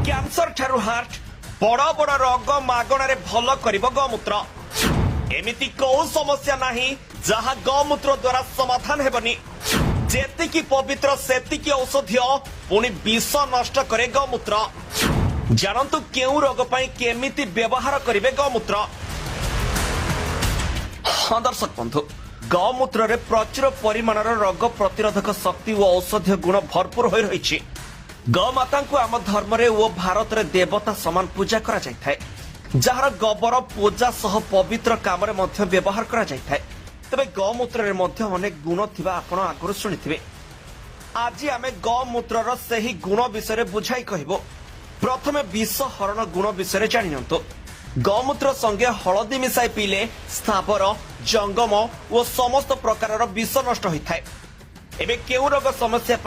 Cancer ଠାରୁ heart, ବଡ ବଡ ରୋଗ ମାଗଣାରେ ଭଲ କରିବ ଗୋମୂତ୍ର। ଏମିତି କୋଉ ସମସ୍ୟା ନାହିଁ ଯାହା ଗୋମୂତ୍ର ଦ୍ୱାରା ସମାଧାନ ହେବନି। ଯେତିକି ପବିତ୍ର, ସେତିକି ଔଷଧୀୟ, ପୁଣି ବିଷ ନଷ୍ଟ କରେ ଗୋମୂତ୍ର। ଜାଣନ୍ତୁ କେଉଁ ରୋଗ ପାଇଁ କେମିତି ବ୍ୟବହାର କରିବେ ଗୋମୂତ୍ର। ହଁ ଦର୍ଶକ ବନ୍ଧୁ, ଗୋମୂତ୍ରରେ ପ୍ରଚୁର ପରିମାଣର ରୋଗ ପ୍ରତିରୋଧକ ଶକ୍ତି ଓ ଔଷଧୀୟ ଗୁଣ ଭରପୁର ହୋଇ ରହିଛି। ଗୋମାତାଙ୍କୁ ଆମ ଧର୍ମରେ ଓ ଭାରତରେ ଦେବତା ସମାନ ପୂଜା କରାଯାଇଥାଏ, ଯାହାର ଗୋବର ପୂଜା ସହ ପବିତ୍ର କାମରେ ମଧ୍ୟ ବ୍ୟବହାର କରାଯାଇଥାଏ। ତେବେ ଗୋମୂତ୍ରରେ ମଧ୍ୟ ଅନେକ ଗୁଣ ଥିବା ଆପଣ ଆଗରୁ ଶୁଣିଥିବେ। ଆଜି ଆମେ ଗୋମୂତ୍ରର ସେହି ଗୁଣ ବିଷୟରେ ବୁଝାଇ କହିବୁ। ପ୍ରଥମେ ବିଷ ହରଣ ଗୁଣ ବିଷୟରେ ଜାଣି ନିଅନ୍ତୁ। ଗୋମୂତ୍ର ସଙ୍ଗେ ହଳଦୀ ମିଶାଇ ପିଇଲେ ସ୍ଥାବର, ଜଙ୍ଗମ ଓ ସମସ୍ତ ପ୍ରକାରର ବିଷ ନଷ୍ଟ ହୋଇଥାଏ। ଏବେ କେଉଁ ରୋଗ ସମସ୍ୟା ପାଇଁ